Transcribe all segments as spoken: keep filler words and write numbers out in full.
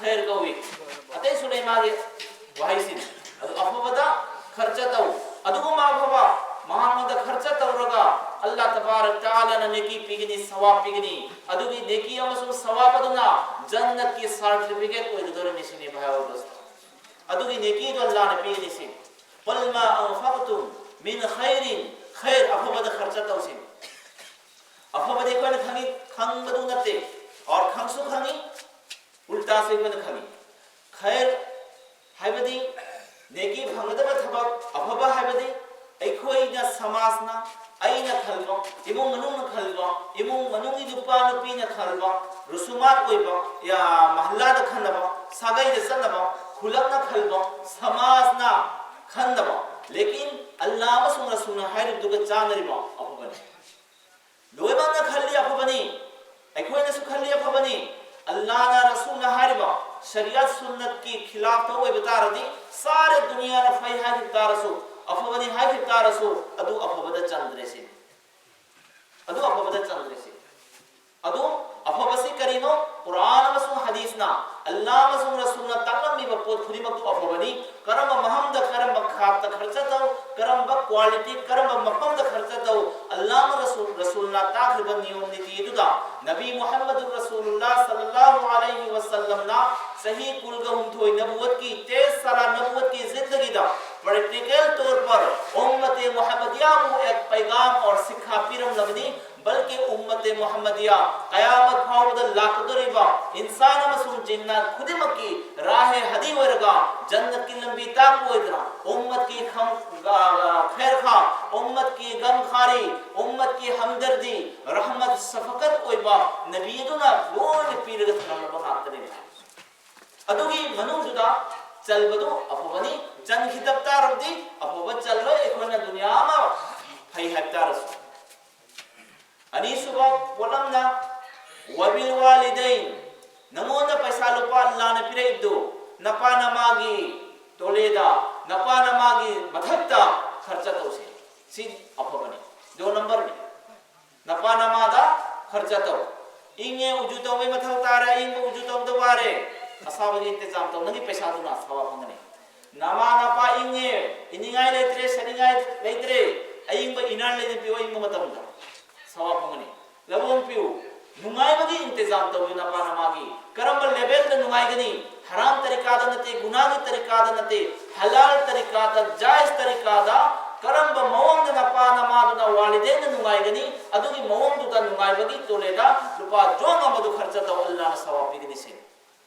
ꯈꯩꯔ ꯀꯧꯏ꯫ ꯑꯇꯩꯁꯨ ꯂꯩ ꯃꯥꯒꯤ ꯋꯥꯍꯩꯁꯤꯡ꯫ ꯑꯗꯨ ꯑꯐꯕꯗ ꯈꯔꯆ ꯇꯧ꯫ ꯑꯗꯨꯒꯨꯝꯕ ꯑꯐꯕ ꯃꯉꯣꯟꯗ ꯈꯔꯆ ꯇꯧꯔꯒ ꯑꯜꯂꯥꯍ ꯇꯕꯥꯔꯛ ꯇꯥꯂꯥꯅ ꯅꯦꯀꯤ ꯄꯤꯒꯅꯤ, ꯁꯋꯥꯕ ꯄꯤꯒꯅꯤ꯫ ꯑꯗꯨꯒꯤ ꯅꯦꯀꯤ ꯑꯃꯁꯨꯡ ꯁꯋꯥꯕ ꯑꯗꯨꯅ ꯖꯟꯅꯠꯀꯤ ꯁꯥꯔꯇꯤꯐꯤꯀꯦꯠ ꯑꯣꯏꯒꯗꯧꯔꯤꯕꯅꯤ ꯁꯤꯅꯤ ꯚꯥꯏ ꯑꯣꯒꯁ꯫ ꯑꯗꯨꯒꯤ ꯅꯦꯀꯤꯗꯣ ꯑꯜꯂꯥꯍꯅ ꯄꯤꯒꯅꯤ ꯁꯤꯅꯤ꯫ "ꯄꯨꯜ ꯃꯥ ꯑꯟꯐꯛꯇꯨꯝ ꯃꯤꯟ ꯈꯩꯔꯤꯟ", ꯈꯩꯔ ꯑꯐꯕꯗ ꯈꯔꯆ ꯇꯧꯁꯤꯅꯤ꯫ ꯑꯐꯕꯗꯤ ꯑꯩꯈꯣꯏꯅ ꯈꯪꯉꯤ, ꯈꯪꯕꯗꯨ ꯅꯠꯇꯦ, ꯑꯣꯔ ꯈꯪꯁꯨ ꯈꯪꯉꯤ, ꯎꯜꯇꯥꯁꯨ ꯑꯩꯈꯣꯏꯅ ꯈꯪꯉꯤ꯫ ꯈꯩꯔ ꯍꯥꯏꯕꯗꯤ ꯅꯦꯀꯤ ꯐꯪꯒꯗꯕ ꯊꯕꯛ, ꯑꯐꯕ ꯍꯥꯏꯕꯗꯤ ꯑꯩꯈꯣꯏꯅ ꯁꯃꯥꯖꯅ, ꯑꯩꯅ ꯈꯜꯕ, ꯏꯃꯨꯡ ꯃꯅꯨꯡꯅ ꯈꯜꯕ, ꯏꯃꯨꯡ ꯃꯅꯨꯡꯒꯤ ꯅꯨꯄꯥ ꯅꯨꯄꯤꯅ ꯈꯜꯕ, ꯔꯨꯁꯨꯃꯥꯠ ꯑꯣꯏꯕ, ꯌꯥ, ꯃꯍꯜꯂꯥꯗ ꯈꯟꯅꯕ, ꯁꯥꯒꯩꯗ ꯆꯠꯅꯕ, ꯈꯨꯂꯛꯅ ꯈꯜꯕ, ꯁꯃꯥꯖꯅ ꯈꯟꯗꯕ, ꯂꯦꯀꯤꯟ ꯑꯜꯂꯥ ꯑꯃꯁꯨꯡ ꯔꯁꯨꯜꯅ ꯍꯥꯏꯔꯤꯕꯗꯨꯒ ꯆꯥꯟꯅꯔꯤꯕ ꯑꯐꯕꯅꯤ꯫ ꯂꯣꯏꯅꯃꯛꯅ ꯈꯜꯂꯤ ꯑꯐꯕꯅꯤ, ꯑꯩꯈꯣꯏꯅꯁꯨ ꯈꯜꯂꯤ ꯑꯐꯕꯅꯤ꯫ ꯑꯜꯂꯥꯅ, ꯔꯁꯨꯜꯅ ꯍꯥꯏꯔꯤꯕ ꯁꯔꯤꯌꯠ ꯁꯨꯟꯅꯠꯀꯤ ꯈꯤꯂꯥꯐꯇ ꯑꯣꯏꯕ ꯇꯥꯔꯗꯤ, ꯁꯥꯔꯦ ꯗꯨꯅꯤꯌꯥꯅ ꯐꯩ ꯍꯥꯏꯈꯤꯕ ꯇꯥꯔꯁꯨ, ꯑꯐꯕꯅꯤ ꯍꯥꯏꯈꯤꯕ ꯇꯥꯔꯁꯨ, ꯑꯗꯨ ꯑꯐꯕꯗ ꯆꯟꯗ꯭ꯔꯦ ꯁꯤꯅꯤ꯫ ꯑꯗꯨ ꯑꯐꯕꯗ ꯆꯟꯗ꯭ꯔꯦ ꯁꯤꯅꯤ꯫ ꯑꯗꯨ ꯑꯐꯕꯁꯤ ꯀꯔꯤꯅꯣ? ꯀꯨꯔꯥꯟ ꯑꯃꯁꯨꯡ ꯍꯗꯤꯁꯅ, ꯑꯜꯂꯥ ꯑꯃꯁꯨꯡ ꯔꯁꯨꯜꯅ ꯇꯥꯛꯂꯝꯃꯤꯕ ꯄꯣꯠ ꯈꯨꯗꯤꯡꯃꯛꯇꯨ ꯑꯐꯕꯅꯤ꯫ ꯀꯔꯝꯕ ꯃꯐꯝꯗ ꯀꯔꯝꯕ ꯈꯥꯛꯇ ꯈꯔꯆ ꯇꯧ, ꯀꯔꯝꯕ ꯀ꯭ꯋꯥꯂꯤꯇꯤ, ꯀꯔꯝꯕ ꯃꯐꯝꯗ ꯈꯔꯆ ꯇꯧ, ꯑꯜꯂꯥ ꯑꯃꯁꯨꯡ ꯔꯁꯨꯜꯅ ꯇꯥꯛꯈꯤꯕ ꯅꯤꯌꯣꯝ ꯅꯤꯇꯤ ꯑꯗꯨꯗ ꯅꯕꯤ ꯃꯨꯍꯝꯃꯗꯨ ꯔꯁꯨꯂꯨꯜꯂꯥ ꯁꯜꯂꯜꯂꯥꯍꯨ ꯑꯂꯩꯍꯤ ꯋꯁꯜꯂꯝꯅ ꯆꯍꯤ ꯀꯨꯟꯒ ꯍꯨꯝꯊꯣꯏ ꯅꯕꯨꯋꯠꯀꯤ, ꯇꯦꯏꯁ ꯁꯥꯂꯥ ꯅꯕꯨꯋꯠꯀꯤ ꯖꯤꯟꯗꯒꯤꯗ ꯄ꯭ꯔꯦꯛꯇꯤꯀꯦꯜ ꯇꯧꯔ ꯄꯔ ꯎꯝꯃꯇꯦ ꯃꯨꯍꯝꯃꯗꯤꯌꯥꯕꯨ ꯑꯦꯛ ꯄꯩꯒꯥꯝ ꯑꯣꯔ ꯁꯤꯛꯈꯥ ꯄꯤꯔꯝꯂꯕꯅꯤ꯫ ꯕꯜꯀꯤ ꯎꯝꯃꯇꯦ ꯃꯨꯍꯝꯃꯗꯤꯌꯥ ꯀꯌꯥꯃꯠ ꯐꯥꯎꯕꯗ ꯂꯥꯛꯀꯗꯧꯔꯤꯕ ꯏꯟꯁꯥꯟ ꯑꯃꯁꯨꯡ ꯖꯤꯟꯅꯥꯠ ꯈꯨꯗꯤꯡꯃꯛꯀꯤ ꯔꯥꯍꯦ ꯍꯗꯤ ꯑꯣꯏꯔꯒ ꯖꯟꯅꯠꯀꯤ ꯂꯝꯕꯤ ꯇꯥꯛꯄ ꯑꯣꯏꯗꯨꯅ ꯎꯝꯃꯠꯀꯤ ꯈꯝ-, ꯑ, ꯈꯦꯔꯈꯥ, ꯎꯝꯃꯠꯀꯤ ꯒꯝꯈꯥꯔꯤ, ꯎꯝꯃꯠꯀꯤ ꯍꯝꯗꯔꯗꯤ, ꯔꯍꯃꯠ ꯁꯐꯀꯠ ꯑꯣꯏꯕ ꯅꯕꯤ ꯑꯗꯨꯅ ꯂꯣꯏꯅ ꯄꯤꯔꯒ ꯊꯝꯂꯝꯂꯕ ꯉꯥꯛꯇꯅꯤ꯫ ꯑꯗꯨꯒꯤ ꯃꯅꯨꯡꯗꯨꯗ ꯆꯜꯕꯗꯨ ꯑꯐꯕꯅꯤ꯫ ꯆꯟꯈꯤꯗꯕ ꯇꯥꯔꯕꯗꯤ ꯑꯐꯕ ꯆꯜꯂꯣꯏ꯫ ꯑꯩꯈꯣꯏꯅ ꯗꯨꯅꯤꯌꯥ ꯑꯃ ꯐꯩ ꯍꯥꯏꯕ ꯇꯥꯔꯁꯨ꯫ ꯑꯅꯤꯁꯨꯕ ꯄꯣꯠꯂꯝꯅ, "ꯋꯥꯕꯤꯜ ꯋꯥꯂꯤꯗꯩꯟ", ꯅꯉꯣꯟꯗ ꯄꯩꯁꯥ ꯂꯨꯄꯥ ꯂꯥꯟꯅ ꯄꯤꯔꯛꯏꯕꯗꯨ ꯅꯄꯥ ꯅꯃꯥꯒꯤ ꯇꯣꯂꯦꯗ, ꯅꯄꯥ ꯅꯃꯥꯒꯤ ꯃꯊꯛꯇ ꯈꯔꯆ ꯇꯧꯁꯤ꯫ ꯁꯤ ꯑꯐꯕꯅꯤ꯫ ꯗꯣ ꯅꯝꯕꯔꯅꯤ꯫ ꯅꯄꯥ ꯅꯃꯥꯗ ꯈꯔꯆ ꯇꯧ꯫ ꯏꯪꯉꯦ, ꯎꯖꯨ ꯇꯧꯕꯩ ꯃꯊꯧ ꯇꯥꯔꯦ, ꯏꯪꯕ ꯎꯖꯨ ꯇꯧꯕꯗ ꯋꯥꯔꯦ꯫ ꯑꯁꯥꯕꯒꯤ ꯏꯟꯇꯤꯖꯥꯝ ꯇꯧ, ꯅꯪꯒꯤ ꯄꯩꯁꯥꯗꯨꯅ ꯁꯋꯥꯕ ꯐꯪꯒꯅꯤ꯫ ꯅꯃꯥ ꯅꯄꯥ ꯏꯪꯉꯦ, ꯏꯅꯤꯡꯉꯥꯏ ꯂꯩꯇ꯭ꯔꯦ, ꯁꯦꯠꯅꯤꯡꯉꯥꯏ ꯂꯩꯇ꯭ꯔꯦ, ꯑꯏꯪꯕ ꯏꯅꯔ ꯂꯩꯅ ꯄꯤꯌꯣ, ꯑꯏꯪꯕ ꯃꯇꯝꯗ ꯁꯋꯥꯕ ꯐꯪꯒꯅꯤ꯫ ꯂꯧꯕꯝ ꯄꯤꯌꯨ, ꯅꯨꯡꯉꯥꯏꯕꯒꯤ ꯏꯟꯇꯤꯖꯥꯝ ꯇꯧꯕꯤꯌꯨ ꯅꯄꯥ ꯅꯃꯥꯒꯤ꯫ ꯀꯔꯝꯕ ꯂꯦꯚꯦꯜꯗ ꯅꯨꯡꯉꯥꯏꯒꯅꯤ? ꯍꯔꯥꯝ ꯇꯔꯤꯀꯥꯗ ꯅꯠꯇꯦ, ꯒꯨꯅꯥꯒꯤ ꯇꯔꯤꯀꯥꯗ ꯅꯠꯇꯦ, ꯍꯂꯥꯜ ꯇꯔꯤꯀꯥꯗ, ꯖꯥꯏꯖ ꯇꯔꯤꯀꯥꯗ ꯀꯔꯝꯕ ꯃꯑꯣꯡꯗ ꯅꯄꯥ ꯅꯃꯥꯗꯨꯅ ꯋꯥꯂꯤꯗꯦꯟꯗ ꯅꯨꯡꯉꯥꯏꯒꯅꯤ? ꯑꯗꯨꯒꯤ ꯃꯑꯣꯡꯗꯨꯗ ꯅꯨꯡꯉꯥꯏꯕꯒꯤ ꯇꯣꯂꯦꯗ ꯂꯨꯄꯥ ꯖꯣꯡ ꯑꯃꯗꯨ ꯈꯔꯆ ꯇꯧ, ꯑꯜꯂꯥꯅ ꯁꯋꯥꯕ ꯄꯤꯒꯅꯤ꯫ ꯁꯤ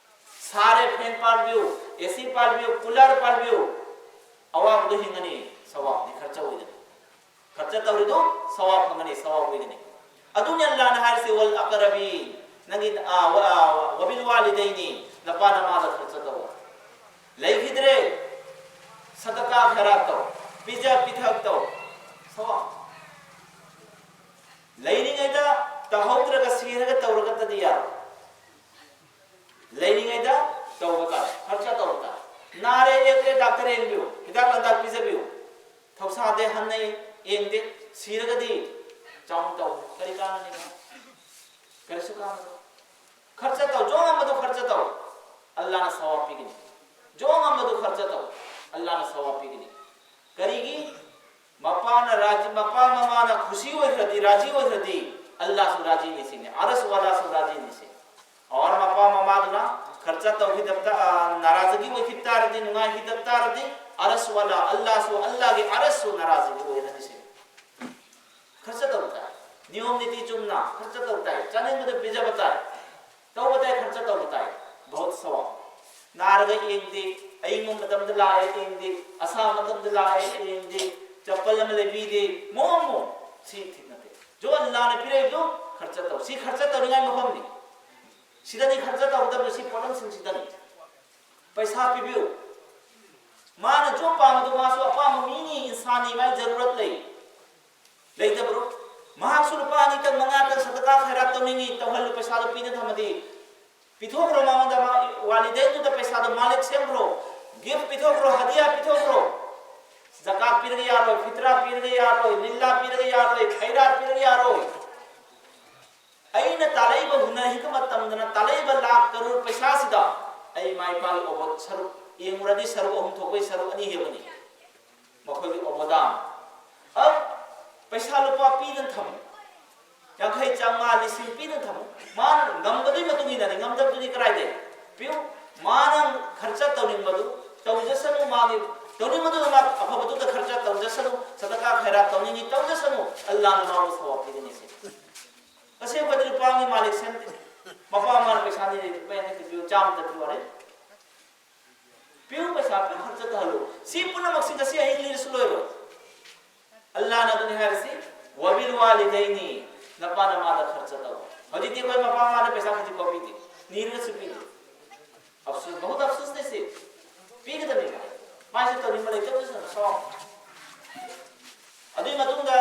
ꯁꯥꯔꯦ, ꯐꯦꯟ ꯄꯥꯜꯕꯤꯌꯨ, ꯑꯦꯁꯤ ꯄꯥꯜꯕꯤꯌꯨ, ꯀꯨꯂꯔ ꯄꯥꯜꯕꯤꯌꯨ, ꯑꯋꯥꯕꯗꯨ ꯍꯤꯡꯒꯅꯤ, ꯁꯋꯥꯕꯗꯤ ꯈꯔꯆ ꯑꯣꯏꯒꯅꯤ꯫ ꯈꯔꯆ ꯇꯧꯔꯤꯗꯨ ꯁꯋꯥꯕ ꯐꯪꯒꯅꯤ, ꯁꯋꯥꯕ ꯑꯣꯏꯒꯅꯤ꯫ ꯑꯗꯨꯅꯤ ꯑꯜꯂꯥꯅ ꯍꯥꯏꯔꯤꯁꯤ, "ꯋꯜ ꯑꯀꯔꯕꯤ", ꯅꯪꯒꯤ, ꯑ, ꯋ-, ꯑ, "ꯋꯕꯤꯜ ꯋꯥꯂꯤꯗꯩꯅꯤ", ꯅꯄꯥ ꯅꯃꯥꯗ ꯈꯔꯆ ꯇꯧ꯫ ꯂꯩꯈꯤꯗ꯭ꯔꯦ, ꯁꯗꯀꯥ ꯈꯔ ꯇꯧ, ꯄꯤꯖ ꯄꯤꯊꯛ ꯇꯧ, ꯁꯋꯥꯕ꯫ ꯂꯩꯔꯤꯉꯩꯗ ꯇꯧꯍꯧꯗ꯭ꯔꯒ ꯁꯤꯔꯒ ꯇꯧꯔꯒꯇꯗꯤ ꯌꯥꯔꯣꯏ꯫ ꯂꯩꯔꯤꯉꯩꯗ ꯇꯧꯕ ꯇꯥꯔꯦ, ꯈꯔꯆ ꯇꯧꯕ ꯇꯥꯔꯦ꯫ ꯅꯥꯔꯦ ꯌꯦꯛꯂꯦ, ꯗꯥꯛꯇꯔ ꯌꯦꯡꯕꯤꯌꯨ, ꯍꯤꯗꯥꯛ ꯂꯥꯡꯊꯛ ꯄꯤꯖꯕꯤꯌꯨ꯫ ꯊꯧꯁꯥꯗꯦ, ꯍꯟꯅ ꯌꯦꯡꯗꯦ, ꯁꯤꯔꯒꯗꯤ ꯆꯥꯎꯅ ꯇꯧ, ꯀꯔꯤ ꯀꯥꯟꯅꯅꯤ? ꯀꯔꯤꯁꯨ ꯀꯥꯟꯅꯔꯣꯏ꯫ ꯈꯔꯆ ꯇꯧ, ꯖꯣꯡ ꯑꯃꯗꯨ ꯈꯔꯆ ꯇꯧ, ꯑꯜꯂꯥꯅ ꯁꯋꯥꯕ ꯄꯤꯒꯅꯤ꯫ ꯖꯣꯡ ꯑꯃꯗꯨ ꯈꯔꯆ ꯇꯧ, ꯑꯜꯂꯥꯅ ꯁꯋꯥꯕ ꯄꯤꯒꯅꯤ꯫ ꯀꯔꯤꯒꯤ? ꯃꯄꯥꯅ ꯔꯥꯖꯤ, ꯃꯄꯥ ꯃꯃꯥꯅ ꯈꯨꯁꯤ ꯑꯣꯏꯈ꯭ꯔꯗꯤ, ꯔꯥꯖꯤ ꯑꯣꯏꯈ꯭ꯔꯗꯤ, ꯑꯜꯂꯥꯁꯨ ꯔꯥꯖꯤꯅꯤ ꯁꯤꯅꯤ, ꯑꯔꯁ ꯋꯥꯂꯥꯁꯨ ꯔꯥꯖꯤꯅꯤ ꯁꯤꯅꯤ꯫ ꯑꯋꯥꯔ ꯃꯄꯥ ꯃꯃꯥꯗꯨꯅ ꯈꯔꯆ ꯇꯧꯈꯤꯗꯕ ꯇꯥ-, ꯑ, ꯅꯥꯔꯥꯖꯒꯤ ꯑꯣꯏꯈꯤꯕ ꯇꯥꯔꯗꯤ, ꯅꯨꯡꯉꯥꯏꯈꯤꯗꯕ ꯇꯥꯔꯗꯤ, ꯑꯔꯁ ꯋꯥꯂꯥ, ꯑꯜꯂꯥꯁꯨ, ꯑꯜꯂꯥꯒꯤ ꯑꯔꯁꯁꯨ ꯅꯥꯔꯥꯖꯒꯤ ꯑꯣꯏꯔꯅꯤ ꯁꯤꯅꯤ꯫ ꯈꯔꯆ ꯇꯧ ꯇꯥꯏ꯫ ꯅꯤꯌꯣꯝ ꯅꯤꯇꯤ ꯆꯨꯝꯅ ꯈꯔꯆ ꯇꯧ ꯇꯥꯏ꯫ ꯆꯥꯅꯤꯡꯕꯗ ꯄꯤꯖꯕ ꯇꯥꯏ꯫ ꯇꯧꯕ ꯇꯥꯏ, ꯈꯔꯆ ꯇꯧꯕ ꯇꯥꯏ꯫ ꯕꯍꯨꯠ ꯁꯋꯥꯕ꯫ ꯅꯥꯔꯒ ꯌꯦꯡꯗꯦ, ꯑꯏꯪꯕ ꯃꯇꯝꯗ ꯂꯥꯛꯑꯦ ꯌꯦꯡꯗꯦ, ꯑꯁꯥꯕ ꯃꯇꯝꯗ ꯂꯥꯛꯑꯦ ꯌꯦꯡꯗꯦ, ꯆꯄꯜ ꯑꯃ ꯂꯩꯕꯤꯗꯦ, ꯃꯑꯣꯡ ꯃꯑꯣꯡ꯫ ꯁꯤ ꯊꯤꯛ ꯅꯠꯇꯦ꯫ ꯖꯣ ꯑꯜꯂꯥꯅ ꯄꯤꯔꯛꯏꯗꯨ ꯈꯔꯆ ꯇꯧ꯫ ꯁꯤ ꯈꯔꯆ ꯇꯧꯅꯤꯡꯉꯥꯏ ꯃꯐꯝꯅꯤ꯫ ꯁꯤꯗꯅꯤ ꯈꯔꯆ ꯇꯧꯒꯗꯕ, ꯁꯤ ꯄꯣꯠꯂꯝꯁꯤꯡꯁꯤꯗꯅꯤ꯫ ꯄꯩꯁꯥ ꯄꯤꯕꯤꯌꯨ꯫ ꯃꯥꯅ ꯖꯣ ꯄꯥꯝꯕꯗꯨ, ꯃꯥꯁꯨ ꯑꯄꯥꯝꯕ ꯃꯤꯅꯤ, ꯏꯟꯁꯥꯟꯅꯤ, ꯃꯥꯒꯤ ꯖꯔꯨꯔꯠ ꯂꯩ꯫ ꯂꯩꯇꯕ꯭ꯔꯣ? ꯃꯍꯥꯛꯁꯨ ꯂꯨꯄꯥ ꯑꯅꯤꯇꯪ, ꯃꯉꯥꯇꯪ ꯁꯗꯀꯥ ꯈꯩꯔꯥꯠ ꯇꯧꯅꯤꯡꯉꯤ, ꯇꯧꯍꯜꯂꯨ, ꯄꯩꯁꯥꯗꯣ ꯄꯤꯅ ꯊꯝꯃꯗꯤ꯫ ꯄꯤꯊꯣꯛꯈ꯭ꯔꯣ ꯃꯉꯣꯟꯗ, ꯃꯥ ꯋꯥꯂꯤꯗꯩꯟꯗꯨꯗ ꯄꯩꯁꯥꯗꯣ ꯃꯥꯂꯤꯛ ꯁꯦꯝꯈ꯭ꯔꯣ, ꯒꯤꯐ ꯄꯤꯊꯣꯛꯈ꯭ꯔꯣ, ꯍꯗꯤꯌꯥ ꯄꯤꯊꯣꯛꯈ꯭ꯔꯣ꯫ ꯖꯀꯥꯠ ꯄꯤꯔꯒ ꯌꯥꯔꯣꯏ, ꯐꯤꯇ꯭ꯔꯥ ꯄꯤꯔꯒ ꯌꯥꯔꯣꯏ, ꯂꯤꯜꯂꯥ ꯄꯤꯔꯒ ꯌꯥꯔꯣꯏ, ꯈꯩꯔꯥꯠ ꯄꯤꯔꯒ ꯌꯥꯔꯣꯏ꯫ ꯑꯩꯅ ꯇꯥꯜꯂꯛꯏꯕ ꯍꯨꯅꯔ ꯍꯤꯀꯃꯠ ꯇꯝꯗꯅ ꯇꯥꯜꯂꯛꯏꯕ ꯂꯥꯛ ꯀꯔꯣꯔ ꯄꯩꯁꯥꯁꯤꯗ ꯏꯃꯥ ꯏꯄꯥꯒꯤ ꯑꯣꯕꯣ ꯁꯔꯨꯛ ꯌꯦꯡꯉꯨꯔꯗꯤ ꯁꯔꯨꯛ ꯑꯍꯨꯝ ꯊꯣꯛꯄꯒꯤ ꯁꯔꯨꯛ ꯑꯅꯤ ꯍꯦꯟꯕꯅꯤ ꯃꯈꯣꯏꯒꯤ ꯑꯣꯕꯣꯗꯥꯟ꯫ ꯑ, ꯄꯩꯁꯥ ꯂꯨꯄꯥ ꯄꯤꯗꯅ ꯊꯝꯃꯨ, ꯌꯥꯡꯈꯩ, ꯆꯥꯝꯃꯉꯥ, ꯂꯤꯁꯤꯡ ꯄꯤꯗꯅ ꯊꯝꯃꯨ꯫ ꯃꯥꯅ ꯉꯝꯕꯗꯨꯒꯤ ꯃꯇꯨꯡ ꯏꯟꯅꯅꯤ, ꯉꯝꯗꯕꯗꯨꯗꯤ ꯀꯗꯥꯏꯗꯩ? ꯄꯤꯌꯨ꯫ ꯃꯥꯅ ꯈꯔꯆ ꯇꯧꯅꯤꯡꯕꯗꯨ ꯇꯧꯖꯁꯅꯨ, ꯃꯥꯒꯤ ꯇꯧꯅꯤꯡꯕꯗꯨꯅ ꯃꯥ ꯑꯐꯕꯗꯨꯗ ꯈꯔꯆ ꯇꯧꯖꯁꯅꯨ, ꯁꯗꯀꯥ ꯈꯩꯔꯥꯠ ꯇꯧꯅꯤꯡꯉꯤ ꯇꯧꯖꯁꯅꯨ, ꯑꯜꯂꯥꯍꯅ ꯃꯥꯕꯨ ꯁꯋꯥꯕ ꯄꯤꯒꯅꯤ꯫ ꯁꯤ ꯑꯁꯦꯡꯕꯗꯤ ꯂꯨꯄꯥ ꯑꯃꯒꯤ ꯃꯥꯂꯤꯛ ꯁꯦꯝꯗꯦ꯫ ꯃꯄꯥ ꯃꯃꯥꯅ ꯄꯩꯁꯥ ꯅꯤꯔꯦ, ꯂꯨꯄꯥ ꯌꯥꯡꯈꯩ ꯄꯤꯌꯨ, ꯆꯥꯝꯃꯇ ꯄꯤꯌꯨ ꯍꯥꯏꯔꯦ꯫ ꯄꯤꯌꯨ, ꯄꯩꯁꯥ ꯄꯤꯌꯨ, ꯈꯔꯆ ꯇꯧꯍꯜꯂꯨ꯫ ꯁꯤ ꯄꯨꯝꯅꯃꯛꯁꯤ ꯉꯁꯤ ꯑꯍꯤꯡ ꯂꯤꯔꯁꯨ ꯂꯣꯏꯔꯣꯏ꯫ ꯑꯜꯂꯥꯍꯅ ꯑꯗꯨꯅꯤ ꯍꯥꯏꯔꯤꯁꯤ, "ꯋꯕꯤꯜ ꯋꯥꯂꯤꯗꯩꯅꯤ", ꯅꯄꯥ ꯅꯃꯥꯗ ꯈꯔꯆ ꯇꯧ꯫ ꯍꯧꯖꯤꯛꯇꯤ ꯑꯩꯈꯣꯏ ꯃꯄꯥ ꯃꯃꯥꯗ ꯄꯩꯁꯥ ꯈꯖꯤꯛ ꯐꯥꯎ ꯄꯤꯗꯦ, ꯅꯤꯔꯒꯁꯨ ꯄꯤꯗꯦ꯫ ꯑꯐꯁꯨꯁ, ꯕꯍꯨꯠ ꯑꯐꯁꯨꯁꯅꯦ ꯁꯤ꯫ ꯄꯤꯒꯗꯕꯅꯤ꯫ ꯃꯥꯏꯁꯦ ꯇꯧꯅꯤꯡꯕ ꯂꯩꯇꯕꯗꯨꯁꯨ ꯁꯥꯎ꯫ ꯑꯗꯨꯒꯤ ꯃꯇꯨꯡꯗ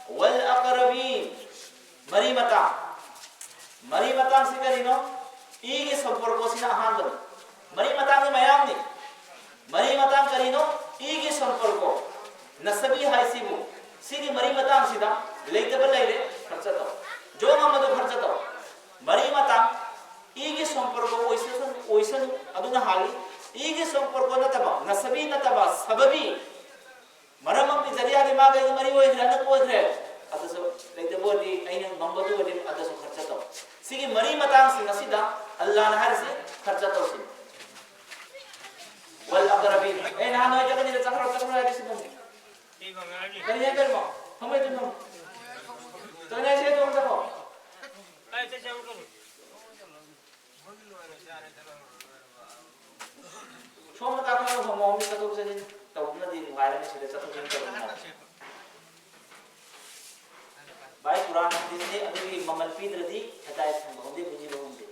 ꯋꯜ ꯑꯀꯔꯕꯤꯟ, ꯃꯔꯤ ꯃꯇꯥꯡ꯫ ꯃꯔꯤ ꯃꯇꯥꯡꯁꯤ ꯀꯔꯤꯅꯣ? ꯏꯒꯤ ꯁꯝꯄꯔꯀꯣꯁꯤꯅ ꯑꯍꯥꯟꯕꯅꯤ꯫ ꯃꯔꯤ ꯃꯇꯥꯡꯗꯤ ꯃꯌꯥꯝꯅꯤ꯫ ꯃꯔꯤ ꯃꯇꯥꯡ ꯀꯔꯤꯅꯣ? ꯏꯒꯤ ꯁꯝꯄꯔꯀꯣ, ꯅꯁꯕꯤ ꯍꯥꯏꯁꯤꯕꯨ꯫ ꯁꯤꯒꯤ ꯃꯔꯤ ꯃꯇꯥꯡꯁꯤꯗ ꯂꯩꯇꯕ ꯂꯩꯔꯦ, ꯈꯔꯆ ꯇꯧ꯫ ꯖꯣ ꯉꯝꯕꯗꯨ ꯈꯔꯆ ꯇꯧ꯫ ꯃꯔꯤ ꯃꯇꯥꯡ, ꯏꯒꯤ ꯁꯝꯄꯔꯀꯣ ꯑꯣꯏꯁꯅꯨ, ꯑꯣꯏꯁꯅꯨ, ꯑꯗꯨꯅ ꯍꯥꯜꯂꯤ꯫ ꯏꯒꯤ ꯁꯝꯄꯔꯀꯣ ꯅꯠꯇꯕ, ꯅꯁꯕꯤ ꯅꯠꯇꯕ, ꯁꯕꯕꯤ, ꯃꯔꯝ ꯑꯃꯒꯤ ꯖꯔꯤꯌꯥꯗꯤ ꯃꯥꯒ ꯑꯩꯒ ꯃꯔꯤ ꯑꯣꯏꯈ꯭ꯔꯦ, ꯑꯅꯛꯄ ꯑꯣꯏꯈ꯭ꯔꯦ꯫ ꯑꯗꯨꯁꯨ ꯂꯩꯇꯕ ꯑꯣꯏꯔꯗꯤ ꯑꯩꯅ ꯉꯝꯕꯗꯨ ꯑꯣꯏꯔꯗꯤ ꯑꯗꯨꯁꯨ ꯈꯔꯆ ꯇꯧ꯫ ꯁꯤꯒꯤ ꯃꯔꯤ ꯃꯇꯥꯡꯁꯤꯡ ꯑꯁꯤꯗ ꯑꯜꯂꯥꯍꯅ ꯍꯥꯏꯔꯤꯁꯤ ꯈꯔꯆ ꯇꯧꯁꯤꯅꯤ꯫ ꯋꯜ ꯑꯀꯔꯕꯤꯟ꯫ ꯑꯦ, ꯅꯍꯥꯟ ꯅꯣꯏ ꯆꯠꯀꯅꯤꯗ ꯆꯠꯈ꯭ꯔꯣ, ꯆꯠꯈ꯭ꯔꯣ ꯍꯥꯏꯔꯗꯤ ꯁꯤ ꯅꯪ꯫ ꯀꯔꯤ ꯍꯥꯏꯗꯣꯏꯅꯣ? ꯐꯝꯃꯣꯏ ꯑꯗꯨꯝ ꯐꯝꯃꯣ꯫ ꯆꯠꯅꯤ ꯍꯥꯏꯁꯦ ꯑꯗꯨꯝ ꯆꯠꯈ꯭ꯔꯣ꯫ ꯁꯣꯝꯗ ꯀꯥꯈꯠꯂꯒ ꯐꯝꯃꯣ, ꯃꯤ ꯆꯠꯊꯣꯛ ꯆꯠꯁꯤꯟ ꯇꯧꯕꯅꯗꯤ ꯅꯨꯡꯉꯥꯏꯔꯅꯤ, ꯁꯤꯗ ꯆꯠꯊꯣꯛ ꯆꯠꯁꯤꯟ ꯇꯧꯕ ꯅꯨꯡꯉꯥꯏꯔꯅꯤ꯫ ꯚꯥꯏ, ꯀꯨꯔꯥꯟ ꯍꯗꯤꯁꯅꯤ, ꯑꯗꯨꯒꯤ ꯃꯃꯜ ꯄꯤꯗ꯭ꯔꯗꯤ ꯍꯤꯗꯥꯌꯠ ꯐꯪꯕ ꯉꯝꯗꯦ, ꯕꯨꯖꯤꯕ ꯉꯝꯗꯦ꯫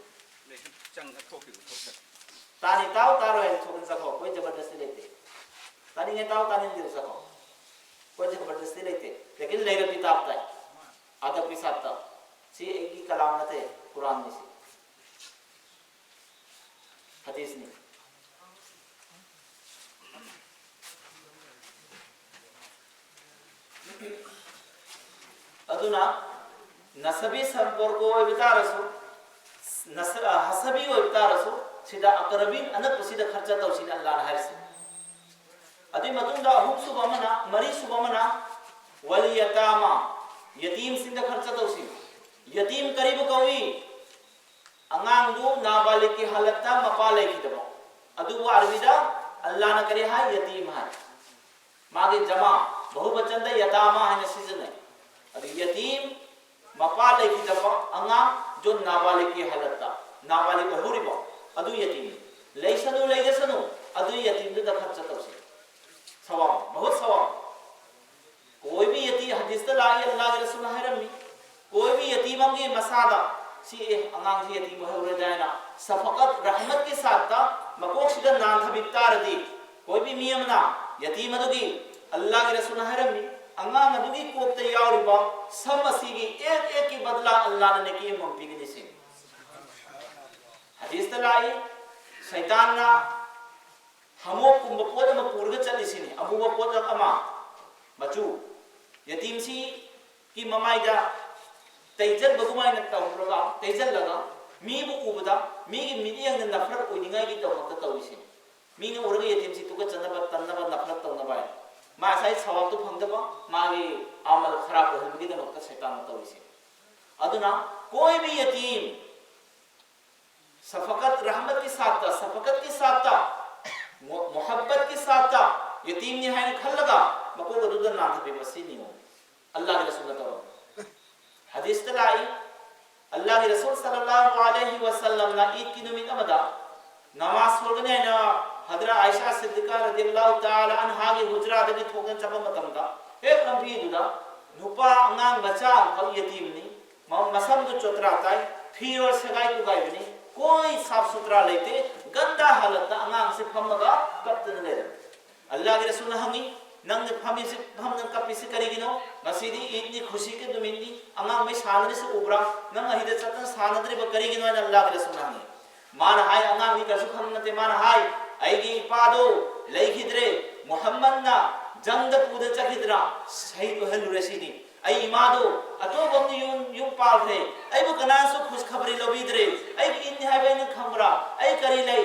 ꯆꯪꯉ ꯊꯣꯛꯈꯤꯕ ꯊꯣꯛꯇ꯫ ꯇꯥꯅꯤ ꯇꯥꯎ, ꯇꯥꯔꯣꯏ ꯍꯥꯏꯗꯤ ꯊꯣꯛꯅ ꯆꯠꯈꯣ, ꯀꯣꯏ ꯖꯕꯔꯗꯁꯇꯤ ꯂꯩꯇꯦ꯫ ꯇꯥꯅꯤꯡꯉꯦ ꯇꯥꯎ, ꯇꯥꯅꯤꯡꯗꯦ ꯆꯠꯈꯣ, ꯀꯣꯏ ꯖꯕꯔꯗꯁꯇꯤ ꯂꯩꯇꯦ꯫ ꯂꯦꯀꯤꯟ ꯂꯩꯔꯕꯤ ꯇꯥꯕ ꯇꯥꯏ, ꯑꯗꯕ ꯀꯦ ꯁꯥꯊ ꯇꯥꯎ꯫ ꯁꯤ ꯑꯩꯒꯤ ꯀꯂꯥꯝ ꯅꯠꯇꯦ, ꯀꯨꯔꯥꯟꯅꯤ ꯁꯤ꯫ ꯍꯗꯤꯁꯅꯤ꯫ ꯑꯗꯨꯅ ꯅꯁꯕꯤ ꯁꯝꯄꯔꯀꯣ ꯑꯣꯏꯕ ꯇꯥꯔꯁꯨ, ꯅꯁ-, ꯑ, ꯍꯁꯕꯤ ꯑꯣꯏꯕ ꯇꯥꯔꯁꯨ, ꯁꯤꯗ ꯑꯀꯔꯕꯤꯟ ꯑꯅꯛꯄꯁꯤꯗ ꯈꯔꯆ ꯇꯧꯁꯤꯅ ꯑꯜꯂꯥꯅ ꯍꯥꯏꯔꯤꯁꯤ꯫ ꯑꯗꯨꯒꯤ ꯃꯇꯨꯡꯗ ꯑꯍꯨꯝꯁꯨꯕ ꯑꯃꯅ, ꯃꯔꯤꯁꯨꯕ ꯑꯃꯅ, ꯋꯥꯂꯤ ꯌꯇꯥꯃꯥ, ꯌꯇꯤꯝꯁꯤꯡꯗ ꯈꯔꯆ ꯇꯧꯁꯤ꯫ ꯌꯇꯤꯝ ꯀꯔꯤꯕꯨ ꯀꯧꯏ? ꯑꯉꯥꯡꯗꯨ ꯅꯥꯕꯥꯂꯤꯛꯀꯤ ꯍꯥꯂꯠꯇ ꯃꯄꯥ ꯂꯩꯈꯤꯗꯕ꯫ ꯑꯗꯨꯕꯨ ꯑꯔꯕꯤꯗ ꯑꯜꯂꯥꯅ ꯀꯔꯤ ꯍꯥꯏ? ꯌꯇꯤꯝ ꯍꯥꯏ꯫ ꯃꯥꯒꯤ ꯖꯃꯥ, ꯕꯍꯨꯕꯆꯟꯗ ꯌꯇꯥꯃꯥ ꯍꯥꯏꯅ ꯁꯤꯖꯤꯟꯅꯩ꯫ ꯑꯗꯨ ꯌꯇꯤꯝ, ꯃꯄꯥ ꯂꯩꯈꯤꯗꯕ ꯑꯉꯥꯡ, ꯖꯣ ꯅꯥꯕꯥꯂꯤꯛꯀꯤ ꯍꯥꯂꯠꯇ, ꯅꯥꯕꯥꯂꯤꯛ ꯑꯣꯏꯍꯧꯔꯤꯕ, ꯑꯗꯨ ꯌꯇꯤꯝ꯫ ꯂꯩꯁꯅꯨ, ꯂꯩꯖꯁꯅꯨ, ꯑꯗꯨ ꯌꯇꯤꯝꯗꯨꯗ ꯈꯔꯆ ꯇꯧꯁꯤ꯫ ꯁꯋꯥꯕ, ꯕꯍꯨꯠ ꯁꯋꯥꯕ꯫ ꯀꯣꯏꯕꯤ ꯌꯇꯤ ꯍꯗꯤꯁꯇ ꯂꯥꯛꯏ, ꯑꯜꯂꯥꯍꯒꯤ ꯔꯁꯨꯜꯅ ꯍꯥꯏꯔꯝꯃꯤ꯫ ꯀꯣꯏꯕꯤ ꯌꯇꯤꯝ ꯑꯃꯒꯤ ꯃꯁꯥꯗ, ꯁꯤ ꯑꯦ, ꯑꯉꯥꯡꯁꯤ ꯌꯇꯤꯝ ꯑꯣꯏꯍꯧꯔꯦꯗꯥ ꯍꯥꯏꯅ ꯁꯐꯀꯠ ꯔꯍꯃꯠꯀꯤ ꯁꯥꯠꯇ ꯃꯀꯣꯛꯁꯤꯗ ꯅꯥꯟꯊꯕꯤ ꯇꯥꯔꯗꯤ, ꯀꯣꯏꯕꯤ ꯃꯤ ꯑꯃꯅ ꯌꯇꯤꯝ ꯑꯗꯨꯒꯤ, ꯑꯜꯂꯥꯍꯒꯤ ꯔꯁꯨꯜꯅ ꯍꯥꯏꯔꯝꯃꯤ, ꯑꯉꯥꯡ ꯑꯗꯨꯒꯤ ꯀꯣꯛꯇ ꯌꯥꯎꯔꯤꯕ ꯁꯝ ꯑꯁꯤꯒꯤ ꯑꯦꯛ ꯑꯦꯛꯀꯤ ꯕꯗꯂꯥ ꯑꯜꯂꯥꯍꯅ ꯅꯦꯀꯤ ꯑꯃꯃꯝ ꯄꯤꯒꯅꯤ ꯁꯤꯅꯤ꯫ ꯍꯗꯤꯁꯇ ꯂꯥꯛꯏ, ꯁꯩꯇꯥꯟꯅ ꯍꯃꯣꯛꯀꯨꯝꯕ ꯄꯣꯠ ꯑꯃ ꯄꯨꯔꯒ ꯆꯠꯂꯤꯁꯤꯅꯤ, ꯑꯃꯨꯕ ꯄꯣꯠꯁꯛ ꯑꯃ, ꯃꯆꯨ꯫ ꯌꯇꯤꯝꯁꯤꯒꯤ ꯃꯃꯥꯏꯗ ꯇꯩꯖꯟꯕ ꯑꯗꯨꯃꯥꯏꯅ ꯇꯧꯔꯒ, ꯇꯩꯖꯜꯂꯒ, ꯃꯤꯕꯨ ꯎꯕꯗ ꯃꯤꯒꯤ ꯃꯤꯠꯌꯦꯡꯗ ꯅꯐꯔꯠ ꯑꯣꯏꯅꯤꯡꯉꯥꯏꯒꯤꯗꯃꯛꯇ ꯇꯧꯔꯤꯁꯤꯅꯤ꯫ ꯃꯤꯅ ꯎꯔꯒ ꯌꯇꯤꯝꯁꯤ ꯇꯨꯀꯠꯆꯅꯕ, ꯇꯟꯅꯕ, ꯅꯐꯔꯠ ꯇꯧꯅꯕ ꯍꯥꯏꯅ꯫ ꯃꯥ ꯉꯁꯥꯏ ꯁꯋꯥꯕꯇꯨ ꯐꯪꯗꯕ, ꯃꯥꯒꯤ ꯑꯃꯜ ꯈꯔꯥꯕ ꯑꯣꯏꯍꯟꯕꯒꯤꯗꯃꯛꯇ ꯁꯩꯇꯥꯟꯅ ꯇꯧꯔꯤꯁꯤꯅꯤ꯫ ꯑꯗꯨꯅ ꯀꯣꯏꯕꯤ ꯌꯇꯤꯝ ꯁꯐꯀꯠ ꯔꯍꯃꯠꯀꯤ ꯁꯥꯠꯇ, ꯁꯐꯀꯠꯀꯤ ꯁꯥꯠꯇ, ꯃꯨ-, ꯃꯨꯍꯕꯠꯀꯤ ꯁꯥꯠꯇ ꯌꯇꯤꯝꯅꯤ ꯍꯥꯏꯅ ꯈꯜꯂꯒ ꯃꯀꯣꯛ ꯑꯗꯨꯗ ꯅꯥꯟꯊꯕꯤꯕ ꯁꯤ ꯅꯤꯌꯣꯝ꯫ ꯑꯜꯂꯥꯍꯒꯤ ꯔꯁꯨꯜꯅ ꯇꯧꯔꯝꯃꯤ꯫ ꯍꯗꯤꯁꯇ ꯂꯥꯛꯏ, ꯑꯜꯂꯥꯍꯒꯤ ꯔꯁꯨꯜ ꯁꯜꯂꯜꯂꯥꯍꯨ ꯑꯂꯩꯍꯤ ꯋꯁꯜꯂꯝꯅ ꯏꯗꯀꯤ ꯅꯨꯃꯤꯠ ꯑꯃꯗ ꯅꯃꯥꯖ ꯁꯣꯜꯒꯅꯤ ꯍꯥꯏꯅ ꯍꯗ꯭ꯔꯥ ꯑꯥꯏꯁꯥ ꯁꯤꯗꯤꯀꯥ ꯔꯗꯤꯌꯜꯂꯥꯍꯨ ꯇꯥꯂꯥ ꯑꯟꯍꯥꯒꯤ ꯍꯨꯖ꯭ꯔꯥꯗꯒꯤ ꯊꯣꯛꯇꯨꯅ ꯆꯠꯄ ꯃꯇꯝꯗ, ꯍꯦꯛ ꯂꯝꯕꯤꯗꯨꯗ ꯅꯨꯄꯥ ꯑꯉꯥꯡ ꯃꯆꯥ ꯑꯃꯈꯛ ꯌꯇꯤꯝꯅꯤ, ꯃ-, ꯃꯁꯝꯗꯨ ꯆꯣꯇ꯭ꯔꯥ ꯇꯥꯏ, ꯐꯤꯔꯣꯜ ꯁꯦꯒꯥꯏ ꯇꯨꯒꯥꯏꯕꯅꯤ, ꯀꯣꯏ ꯁꯥꯐ ꯁꯨꯊ꯭ꯔꯥ ꯂꯩꯇꯦ, ꯒꯟꯗꯥ ꯍꯥꯂꯠꯇ ꯑꯉꯥꯡꯁꯤ ꯐꯝꯃꯒ ꯀꯞꯇꯨꯅ ꯂꯩꯔꯝꯃꯤ꯫ ꯑꯜꯂꯥꯍꯒꯤ ꯔꯁꯨꯜꯅ ꯍꯪꯉꯤ, "ꯅꯪꯅ ꯐꯝꯃꯤꯁꯤ, ꯐꯝꯗꯅ ꯀꯞꯄꯤꯁꯤ ꯀꯔꯤꯒꯤꯅꯣ? ꯉꯁꯤꯗꯤ ꯏꯗꯅꯤ, ꯈꯨꯁꯤꯒꯤ ꯅꯨꯃꯤꯠꯅꯤ, ꯑꯉꯥꯡꯈꯩ ꯁꯥꯟꯅꯔꯤꯁꯤ ꯎꯕ꯭ꯔꯥ? ꯅꯪ ꯑꯁꯤꯗ ꯆꯠꯇꯅ ꯁꯥꯟꯅꯗ꯭ꯔꯤꯕ ꯀꯔꯤꯒꯤꯅꯣ?" ꯍꯥꯏꯅ ꯑꯜꯂꯥꯍꯒꯤ ꯔꯁꯨꯜꯅ ꯍꯪꯉꯤ꯫ ꯃꯥꯅ ꯍꯥꯏ, "ꯑꯉꯥꯡꯗꯤ ꯀꯔꯤꯁꯨ ꯈꯪꯕ ꯅꯠꯇꯦ"꯫ ꯃꯥꯅ ꯍꯥꯏ, "ꯑꯩꯒꯤ ꯏꯄꯥꯗꯣ ꯂꯩꯈꯤꯗ꯭ꯔꯦ, ꯃꯨꯍꯝꯃꯗꯅ ꯖꯪꯗ ꯄꯨꯗ ꯆꯠꯈꯤꯗꯅ ꯁꯍꯤꯗ ꯑꯣꯏꯍꯜꯂꯨꯔꯦ ꯁꯤꯅꯤ꯫ ꯑꯩ ꯏꯃꯥꯗꯣ ꯑꯇꯣꯞꯄ ꯑꯃꯗ ꯌꯨꯝ, ꯌꯨꯝ ꯄꯥꯈ꯭ꯔꯦ꯫ ꯑꯩꯕꯨ ꯀꯅꯥꯁꯨ ꯈꯨꯁ ꯈꯕꯔꯤ ꯂꯧꯕꯤꯗ꯭ꯔꯦ꯫ ꯑꯩꯒꯤ ꯏꯟꯅꯤ ꯍꯥꯏꯕ ꯑꯩꯅ ꯈꯪꯕ꯭ꯔꯥ? ꯑꯩ ꯀꯔꯤ ꯂꯩ?